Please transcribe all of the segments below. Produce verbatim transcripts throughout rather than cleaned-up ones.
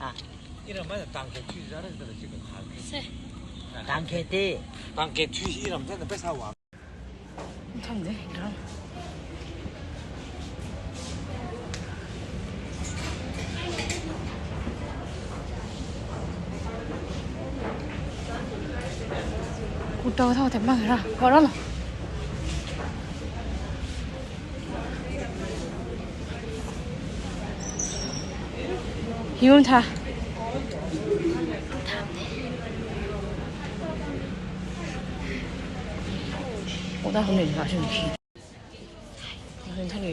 ꯍꯥ? ꯏꯔꯝ ꯃꯥꯅ ꯇꯥꯡ ꯀꯌꯥ ꯊꯨꯏ ꯆꯥꯔꯒ ꯆꯠꯂ ꯁꯤꯒ ꯈꯥꯡꯈ꯭ꯔꯦ꯫ ꯁꯦ꯫ ꯇꯥꯡ ꯀꯌꯥꯗꯤ? ꯇꯥꯡ ꯀꯌꯥ ꯊꯨꯏ ꯏꯔꯝ ꯆꯠꯅ ꯄꯩꯁꯥ ꯋꯥ꯫ ꯊꯝꯗꯦ, ꯏꯔꯝ꯫ ꯀꯨꯔꯇꯥ ꯊꯥꯎ ꯇꯦꯝ ꯃꯥꯡ ꯔꯥ, ꯀꯣꯔꯣ ꯂꯣ꯫ ꯌꯨꯝ ꯊꯥ꯫ ꯑꯣꯗ ꯍꯧꯅ ꯂꯥꯛꯁꯤꯟꯈꯤ꯫ ꯍꯧꯖꯤꯛ ꯊꯥꯅꯤ꯫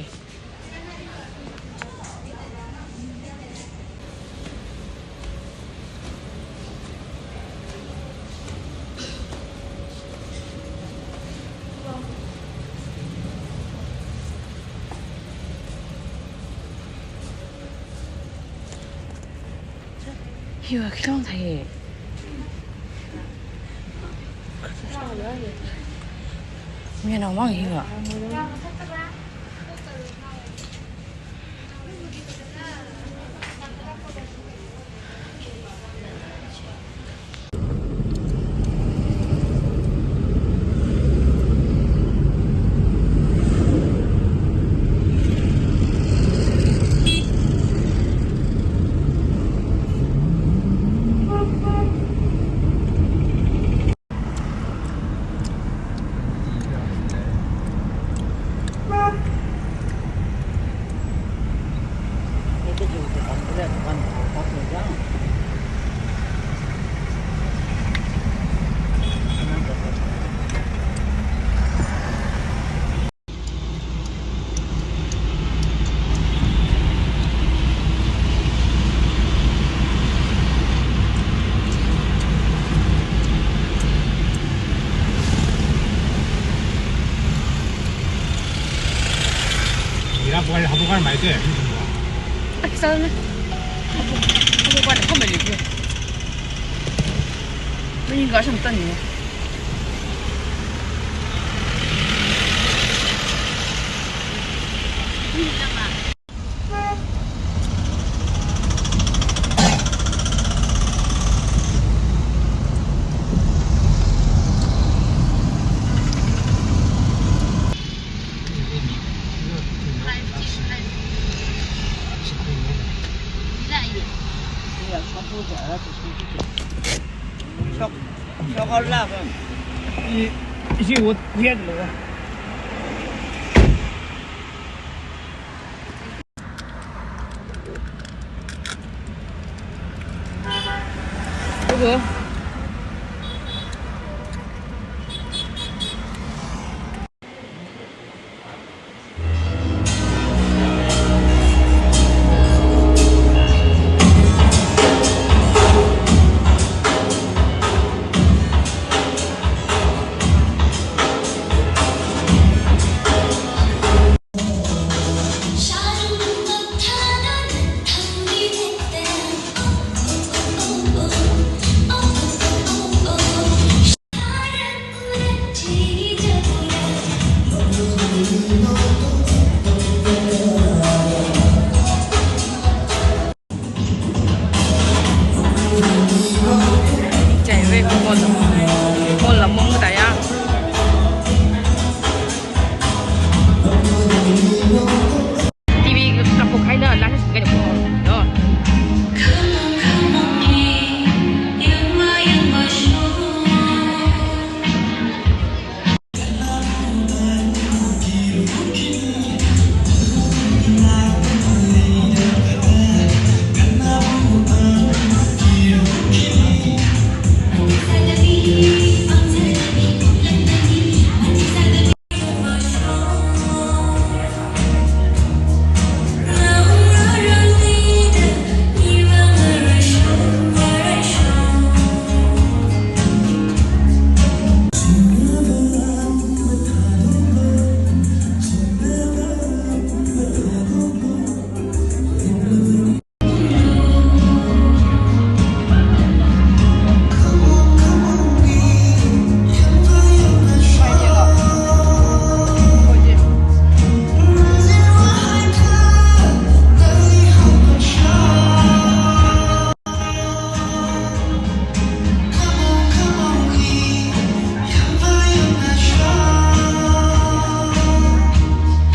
Hiwa khilong thai. Mianao mang hiwa. Ira bukan, bukan mai tu ya. Asal na. Bukan, bukan mai lagi. Ini enggak sempat ni. Ini sama. Shok, shok la bang. I, isi wot yet lo. Tubo. T V kapok haina, la sing kaina po, no.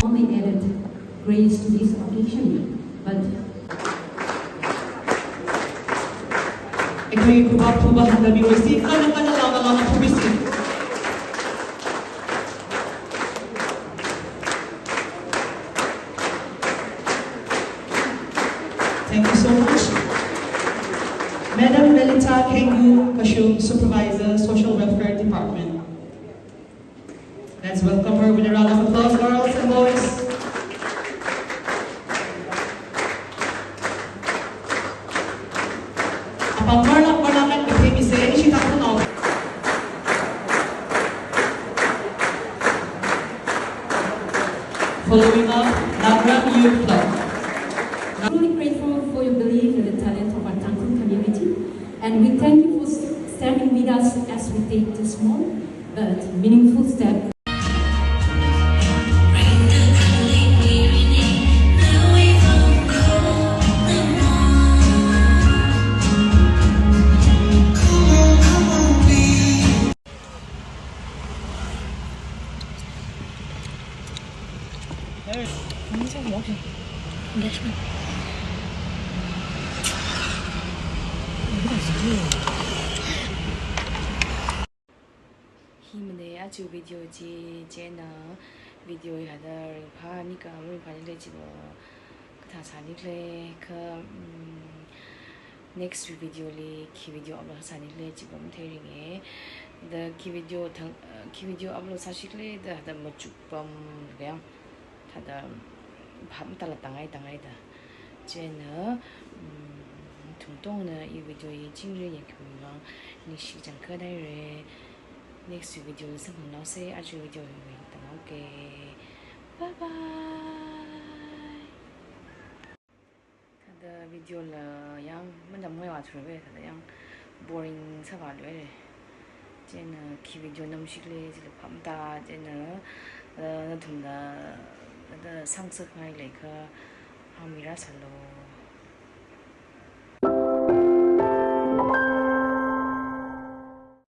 Only added grace to this occasion, but ꯑꯩꯈꯣꯏꯒꯤ ꯈꯨꯕꯥꯛ ꯈꯨꯕꯥꯛ ꯍꯟꯊꯕꯤꯔꯣꯏꯁꯤ, ꯀꯟꯅ ꯀꯟꯅ ꯂꯥꯎꯅ ꯂꯥꯎꯅ ꯐꯨꯕꯤꯁꯤ꯫ Thank you so much. Madam Melita Kengu Kashum, Supervisor, Social Welfare Department. Let's welcome her with a round of applause, girls and boys. Apam marlak marlak ngan kathei misa, ishi takna nao. Following up, Nagrang Youth Club. Truly grateful for your belief in the talent of our Tangkhul community, and we thank you for s-, standing with us as we take this small but meaningful step. Hi mane aja video chi, chieina video hi hithāda ringphāni kha, maringphāni khala chiva kathā sāni khala kha, mm, next video li khi video upload sāni khala chiva matheiranga. Da khi video thang, uh, khi video upload sāsi khala da, da machuk pam kayang. Thāda phap matāla tāngai tāngai da. Chieina, mm, nathum tongna i video hi chingri yangkhami vang ningshi kachangkhat haira. Next video li samphangnaosa, aja video hi hithāda ngaoke. Bye bye. Thāda video la yang manamngai vāthuiva, thāda yang boring sāvāluira. Chieina khi video namsi khala chila phap matāda, chieina, uh, nathumla, uh, samsak ngai leiakha, hāngmi rāsālu.